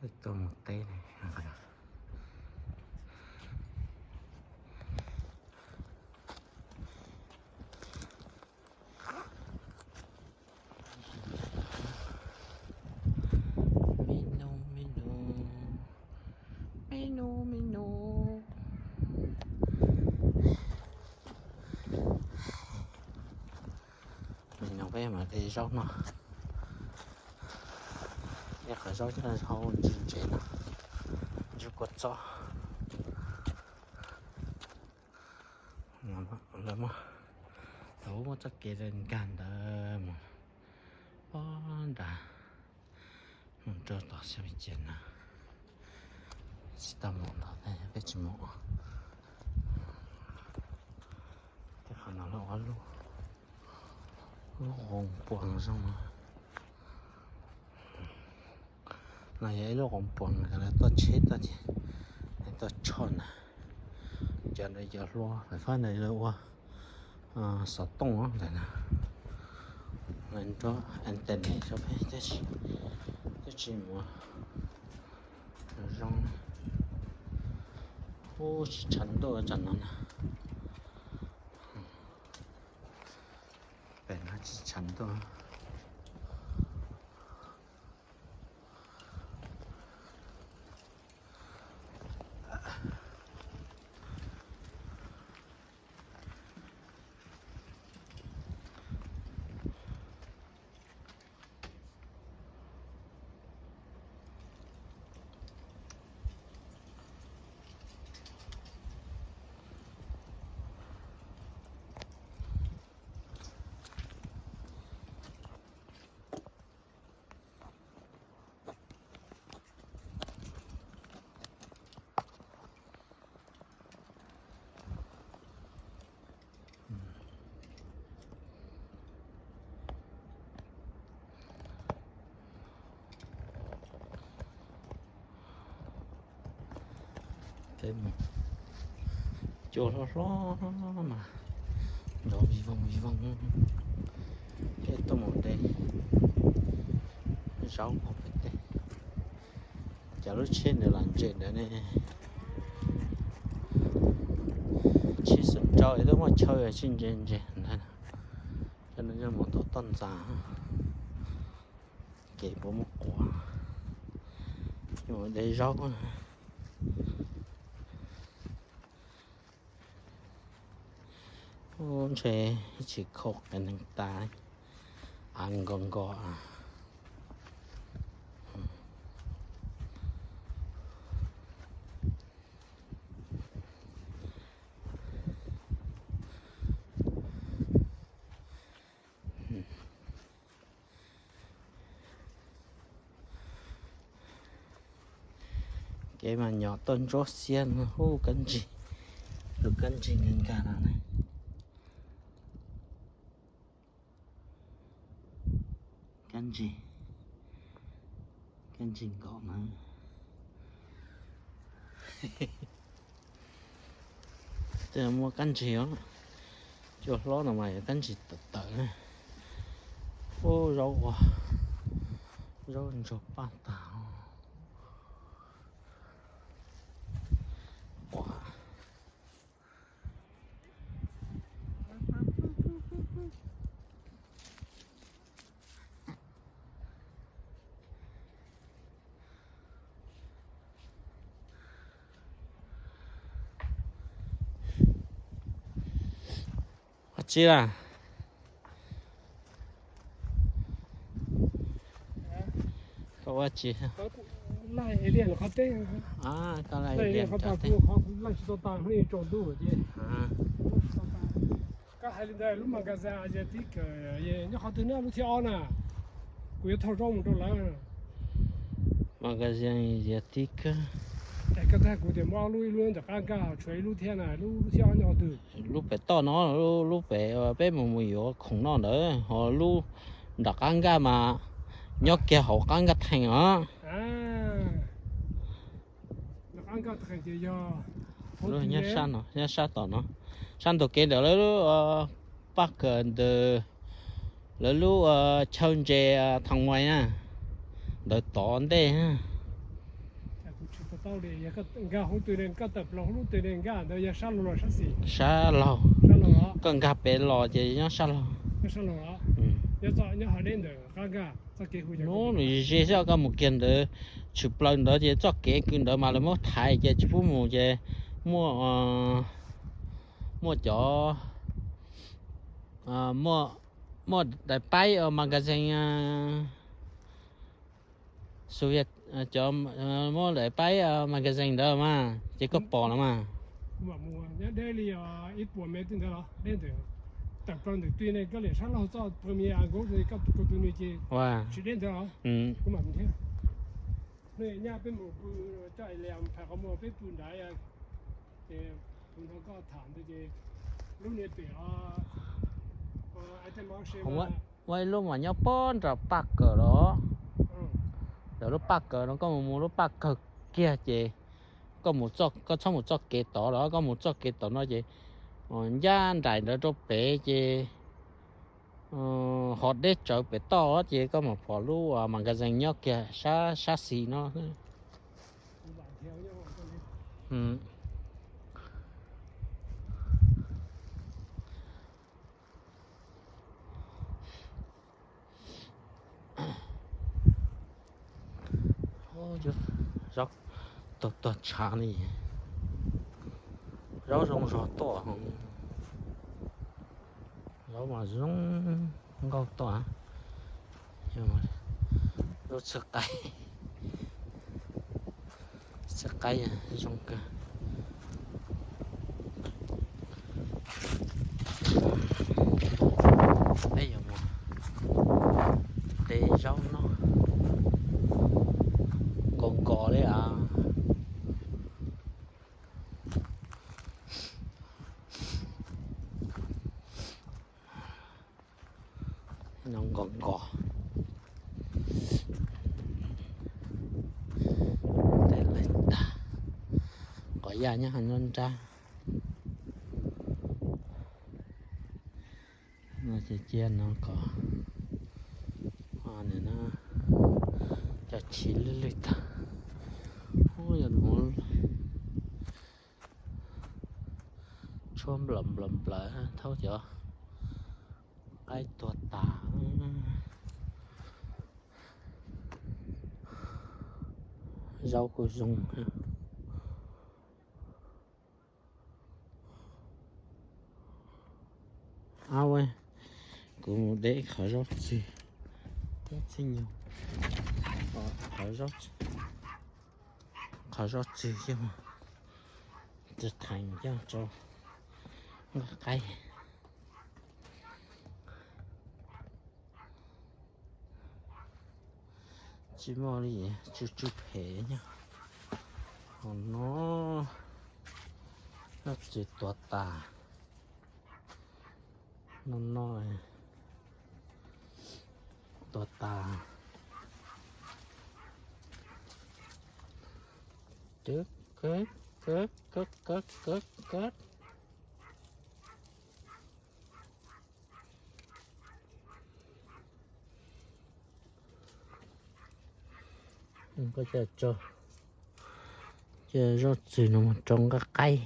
Tuaj mus teb ne. Me nus, me nus, me nus, me nus. Me nus, peb mam de zaub no. Ib qhov zaub coj hau ntsis ntsev no, ntsis kua txob. Lawv muab, lawv muab txoj kev nkag ntawd mus pob nrad, mus rau tom Xeeb Vis Cis na. Tsis tau mus ntawd, peb tsis mus. Tej qhov no lawv ua lub, lub qoos puas zoo no. No yog ib lub qoos puas uas lawv tuaj tsheb tuaj ces, lawv tuaj tshoj na. Cov ntawd cov hlua, fab ntawd lawv ua xov tooj ntawm na. Lawv nrog internet rau peb thiab, twb tsis mus zoo. Ub, tsis tshav ntuj tsam no na. Pem no tsis tshav ntuj. Cua hlob hlob mas nrov vij voog vij voog. Thiab tuaj mus de zaub hauv pem tej. Cov lub tsheb ntawd los ntses ntawd ne, tsheb xeem rau es twb muaj chaw tsis ntses ntses ntag. Cov no yog mus tom toj ntxas, kev puas muaj quav, yog de zaub. Ub, ntshe tsis khaum qias neeg tas, av nkos nkos. Kev mas nyom tuaj ntsuab xiab no, ub, kab ntsig, tus kab ntsig nkag nkag no ne. Kab ntsig, kab ntsig nkaus na. Tej muaj kab ntsig os, cua hlob no mas yog kab ntsig tawm tawm. Ub, zaub ua, zaub ntsuag paj tag. Ua. Ua tsi lawm? Koj ua tsi? Koj laij teb. Koj hais li ntawd lub magazine Asiatic nyob qhov twg na, lub thib ob na? Kuv yuav thauj zaub mus rau lawv. Magazine Asiatic. Es koj tag kuv tias muaj ob lub, ib lub nram qab nkaj, tshuav ib lub thiab na, lub, lub thib ob nyob qhov twg? Lub pem toj no, lub pem peb mus mus yuav khoom noj ntawd, ho lub nram qab nkaj mas nyob kiag hauv qab nkaj theem os. Nyob sab no, nyob sab tom no, sab ntug kev ntawm lawv lub park, ntawm lawv lub chaw ntses Thaj Muas na, ntawd tom ntej. Tau li, yog koj nkag hauv twg ne, koj tawm plaws hauv lub twg ne, nkag ntawd yog sab laug los sab xis? Sab laug. Koj nkag pem los ces nyob sab laug. Nyob sab laug los? Nyob txoj, nyob hauv deb ntawm qab nkag txoj kev hu. Nub nws ze xwb, koj mus kiag ntawd tshwm plaws ntawd ces txoj kev kws ntawd mas lawv muab thaiv ces tsis pub mus ces muaj, muaj cov, muaj, muaj daim paib magazine Soviet, cov muab daim paib magazine ntawd mas ces koj pom no mas. Kuv mam mus nyob deb li ib puas mev twg ntawd los deb ntawm, tawm plaws ntawm twg ne koj liam sab laug txoj premier à gauche, koj tus, koj tus nws ces tsis deb ntawd los. Kuv mam mus thiab. Nyaj peb mus pw, coj es li phais qhov muag peb pw nrad, ces kuv nrog koj tham ntawd ces lub niag pem os. Muaj ib lub mas nyob pob nram paj kawm los. Lawv lub paj kawm no koj mus mus lub paj kawg kiag ces koj mus, koj txhob mus txoj kev tod los, koj mus txoj kev tom no ces ncaj nraim ntawd rau pem ces ho deb tsawv pem toj ces koj mam pom lub magazine nyob kiag sab, sab xis no. Zaub tuag tuag tshav li. Zaub zoo zog tuaj. Zaub mas zoo nkauj tuaj. Lub txhwb qaib, txhwb qaib zoo kawg. Peb yuav mus de zaub noj. Nkaus nkaus li as. No nkaus nkaus. Tej lawv tag, qhov yaj nyob nruab nrab. No ces cia no kom, nim no cov chiv lwj lwj tag. Ub, yog mus tshuab nplawm nplawm nplawm thaub cov qaib tuag tas. Zaub kuj zoo. Ab, kuv mus de qhov zaub txwg, zaub txwg nyuag, qhov zaub, qhov zaub txwg xwb mas, tsis theem coj rau nqaij qaib. Tsis muaj li, tsw tsw phem nyog. Hauv no, zaub txwg tuag tas. No no, tuag tas. Kawg kawg kawg kawg kawg. Koj cia tso, cia zaub txwg no mus rau nqaij qaib.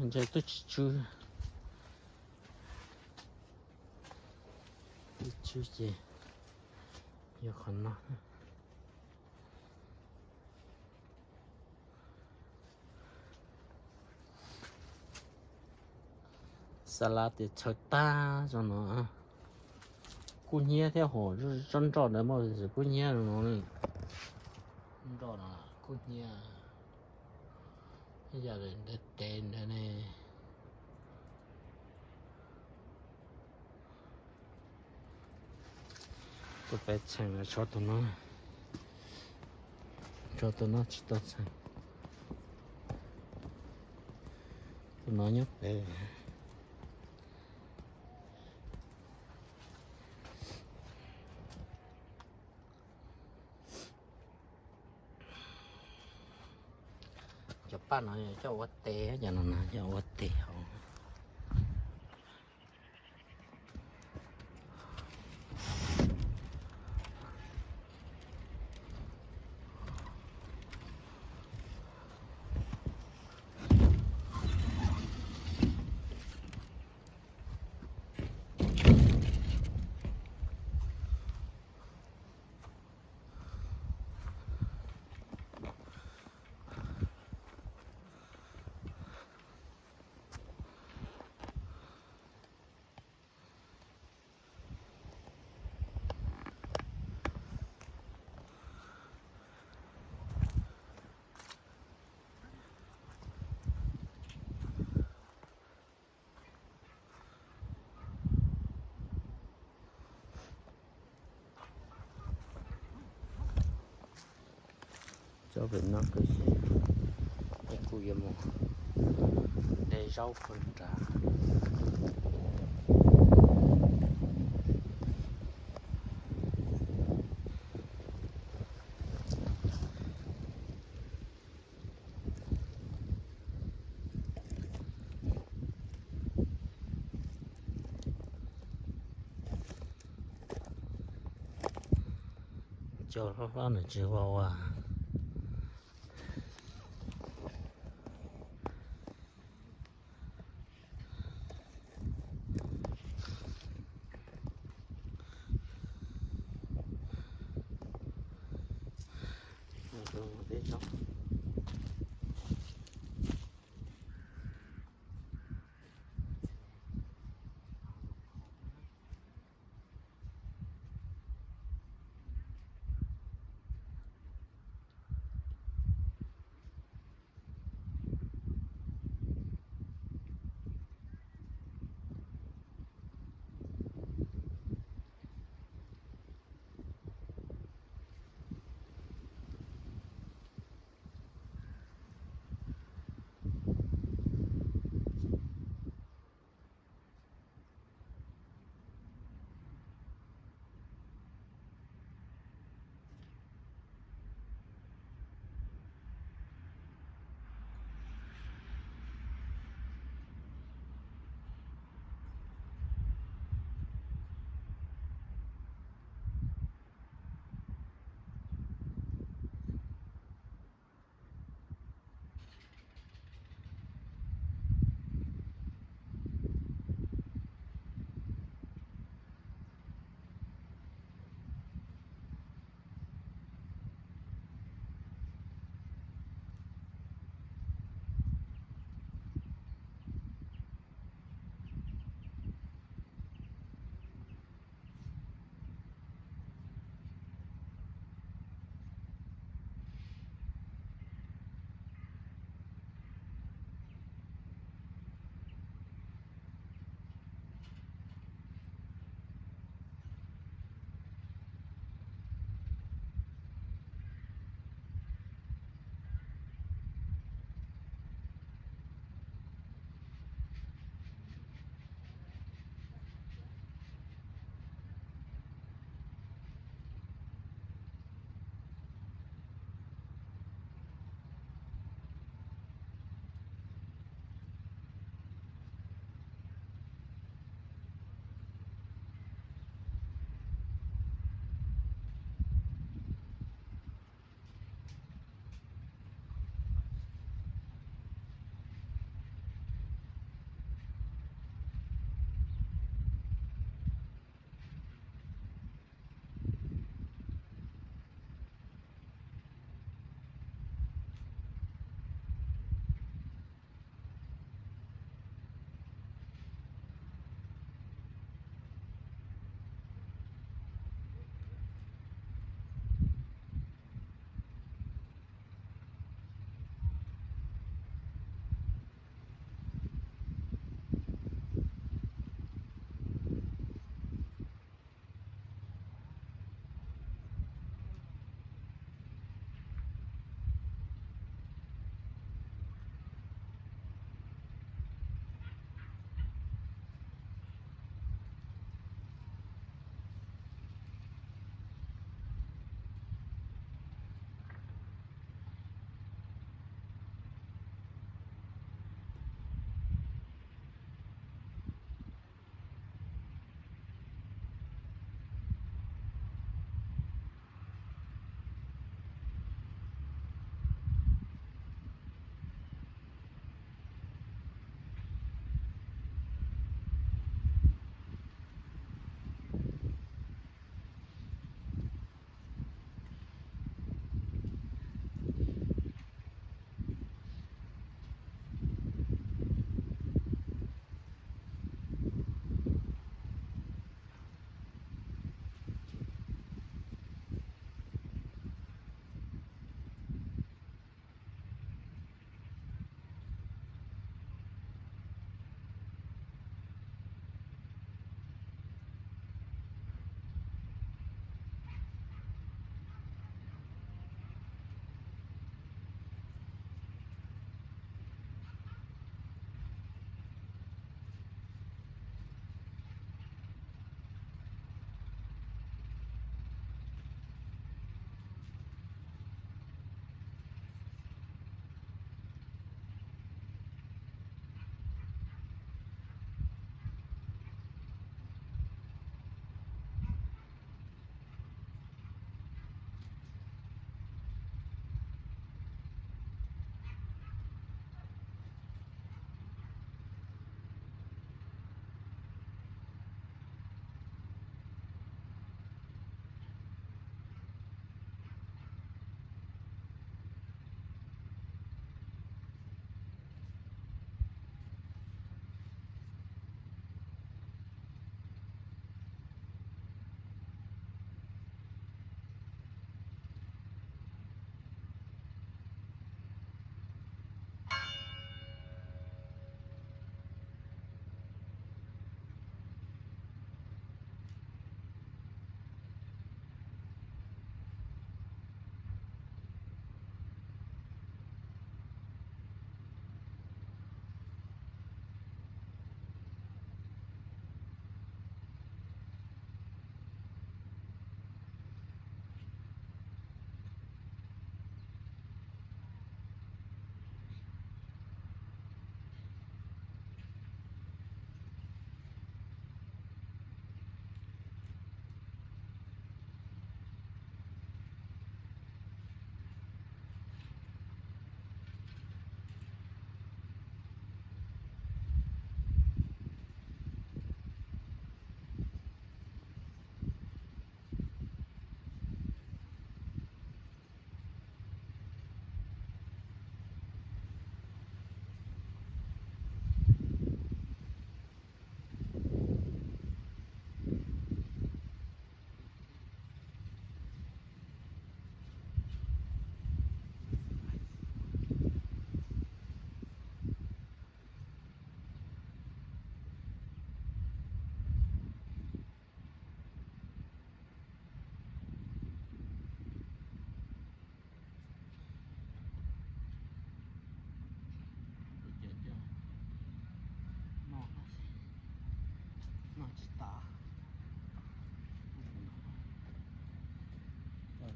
Ntshai twb tsis tsw, twb tsw ces yog qhov no. Xa las tias txhawv tag zoo no. Kub hnyiab thiab hos, tsob nroj ntawd muaj kub hnyiab no. Nroj no kub hnyiab. Yam li ntawd tes ntawd ne. Tus pem txheem tshuav tus no, tshuav tus no tsis tau txheem. Tus no nyob pem. Paj no coj ua tes, cov no na coj ua tes hauv. Cov pem no kuj yog, es kuj yuav mus de zaub puag nrad. Cov hlob hlob nws tsis ua ua.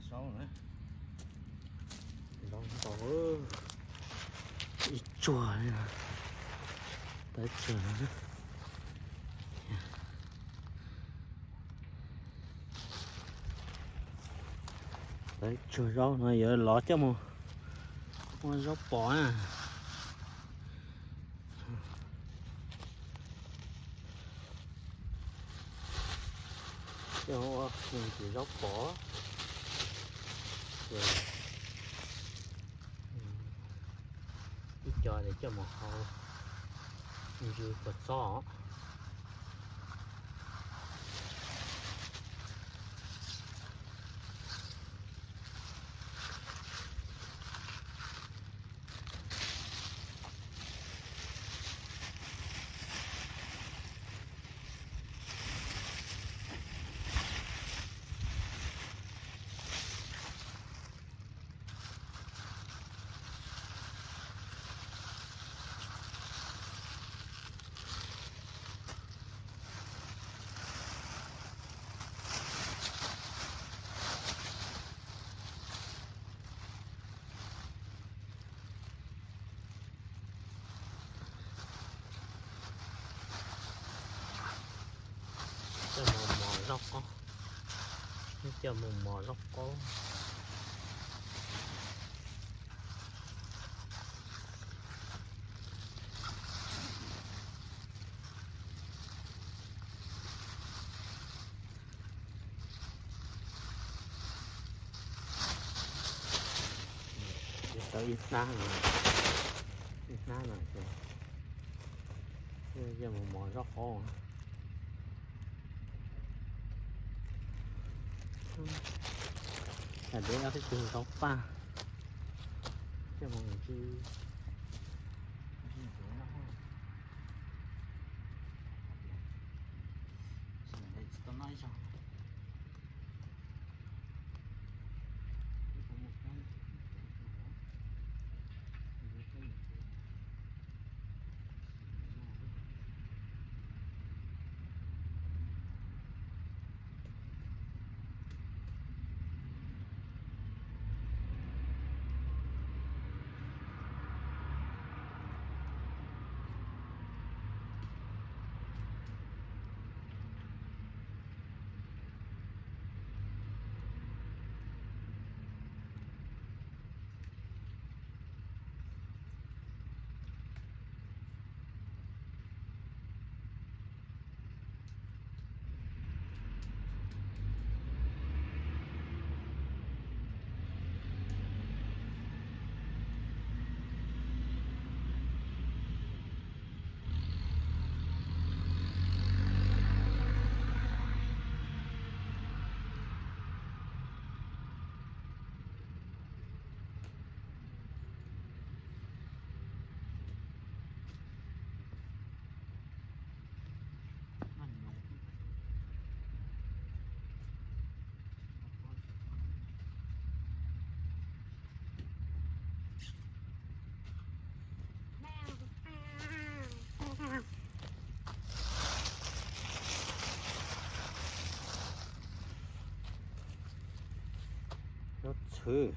Zaub na, zaub ntau, ib tsuag li no, tawv tsawg. Tawv tsawg, zaub no yuav lov coj mus ua zaub pos na. Coj ua tus zaub pos. Ib co coj mus hau ntsw kua txob. Coj mus mos zaub qaub, coj mus mos zaub qaub. Tau ib hnab no, ib hnab no ces coj mus mos zaub qaub. Tam dev ob peb tug zaub paj coj mus ntsw, ntsw ntxuav noj. Tsis tau noj ib zaug. Zaub txhwb.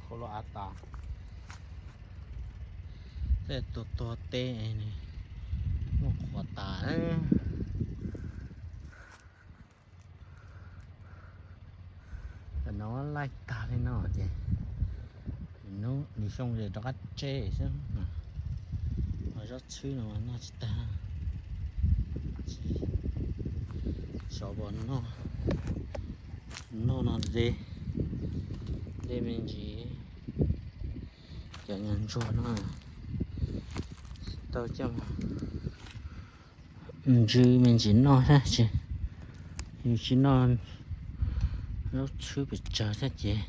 Khau los av tas, tej tuag tuag teb, muaj qhuav tas. Tam no laij tag li no ces nws xyoo ces rov qab tseb xwb. Ho zaub txhwb no noj tsis tag, xyov puas noj. Noj no ze, ze me ntsis, cov nyuag ntsuag no tau coj mus ntsw me ntsis noj thiab ces yus tsis noj zaub txhwb pes tsawg thiab ces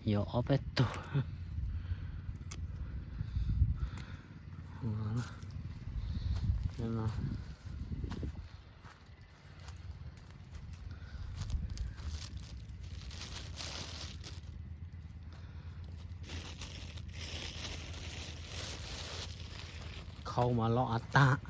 yuav ob peb tug. khau mas los av tag.